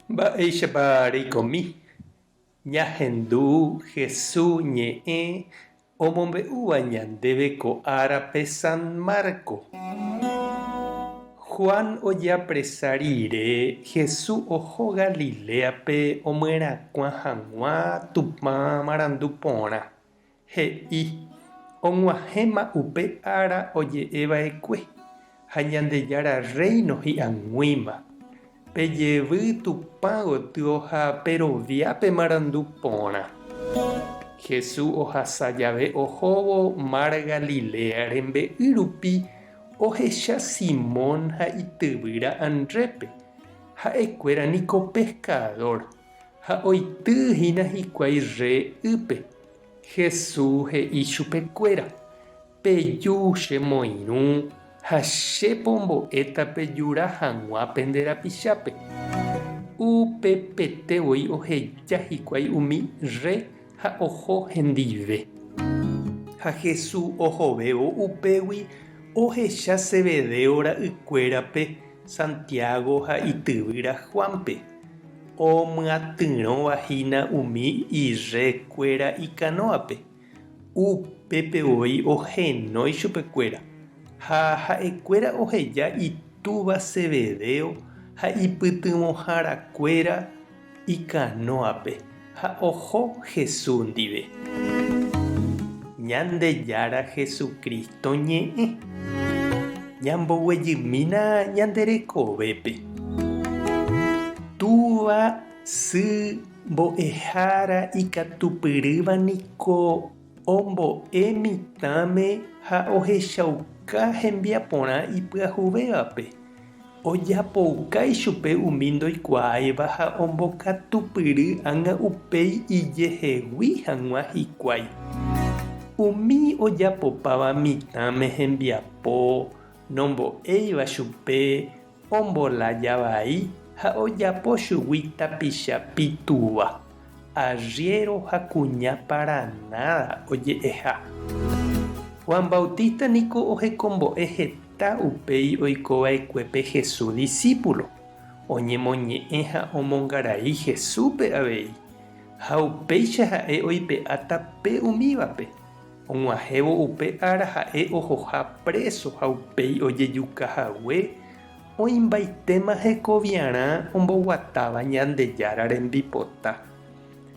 Mba'éichapa reikomi? Ñahendu Hesu ñe'ẽ omombe'úva ñandéve ko árape San Marco. Juan ojeapresa rire, Hesu oho Galiléape omyerakuã hag̃ua Tupã marandu porã. He'i, Og̃uahẽma upe ára oje'eva'ekue, ha Ñandejára Rréino hi'ag̃uíma. Pejevy Tupã gotyo ha perovia pe marandu porã. Jesús ohasa jave ohóvo mar Galilea rembe'y rupi ohecha Simón ha ityvýra Andrépe. Ha'ekuéra niko peskadór, ha oity hína hikuái rre ýpe. Jesús he'i chupekuéra, Peju che moirũ ha che pombo'éta pejura hag̃ua pende rapichápe. Upepete voi oheja hikuái umi rre ha oho hendive. Ha Jesús ohovévo upégui ohecha Zebedeo ra'ykuérape, Santiago ha ityvýra Juánpe, omyatyrõva hína umi irre kuéra ikanóape. Upépe voi ohenói chupekuéra, ha ha'ekuéra oheja itúva Zebedeo ha ipytyvõharakuéra ikanóape ha oho Jesús ndive. Ñandejára Jesucristo ñe'ẽ. Ñamboguejymína ñande rekovépe. Túva, sy, Mbo'ehára ikatupyrýva niko ombo'e mitãme ha ohechauka hembiaporã ipyahuvévape, ojapouka ichupe umi ndoikuaáiva ha ombokatupyry ág̃a upéi ijehegui hag̃ua hikuái. Umi ojapopáva mitãme hembiapo nombo'éiva chupe Ombolaja vai ha ojapo chugui tapicha pitúva, arriéro ha kuña paranáda oje'eha. Juan Bautista niko ohekombo'e heta upéi oikova'ekuépe Jesús disípulo, oñemoñe'ẽ ha omongarai Jesúspe avei, ha upéicha ha'e oipe'a tape umívape. Og̃uahẽvo upe ára ha'e ohoha préso ha upéi ojejuka hague, oĩmbaitéma hekoviarã omboguatáva Ñandejára rembipota.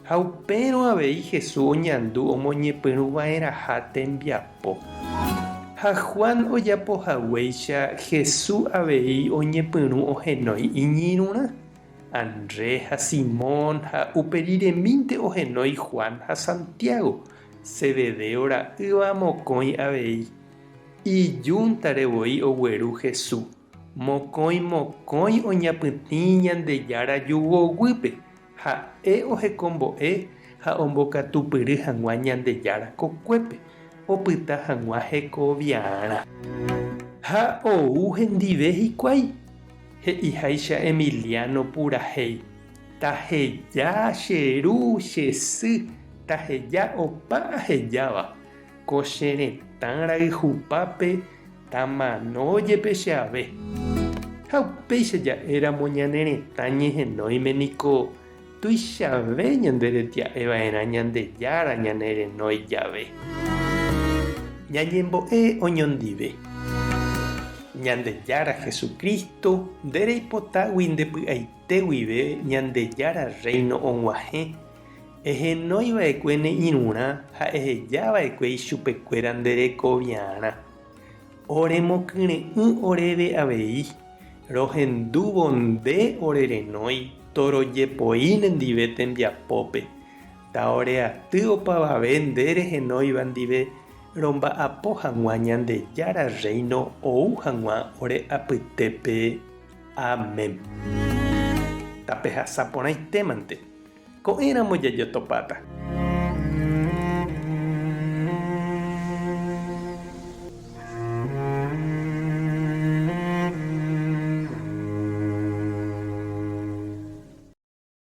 Ha upérõ avei Jesús oñandu omoñepyrũ va'erãha tembiapo. Ha Juan ojapo haguéicha, Jesús avei oñepyrũ ohenói iñirũrã, Andrés ha Simón ha upe riremínte ohenói Juan ha Santiago, Zebedeo ra'ýva mokõi avei. Ijúntare voi ogueru Hesu. Mokõi mokõi oñapytĩ Ñandejára júgo guýpe, ha'e ohekombo'e ha ombokatupyry hag̃ua Ñandejára kokuépe, opyta hag̃ua hekoviarã. Ha ou hendive hikuái, he'iháicha Emiliano purahéi. Taheja che ru, che sy, taheja opa ahejáva, ko che retã rayhupápe tamano jepe che ave. Ha upéicha ja'éramo ñane retã ñehenóime niko tuichave ñande retia'e va'erã Ñandejára ñane renói jave. Ñañembo'e oñondive. Ñandejára Jesucristo, nde reipotágui nde py'aite. Te guive Ñandejára Rréino og̃uahẽ, ehenói va'ekue ne irũrã ha eheja va'ekue ichupekuéra nde rekoviarã. Oremokyre'ỹ oréve avei, rohendúvo nde ore renói torojepoi nendive tembiapópe, ta ore aty opavave nde rehenóiva ndive romba'apo hag̃ua Ñandejára Rréino ou hag̃ua ore apytépe. Amén. Tapehasa porãitémante. Ko'ẽramo jajotopáta.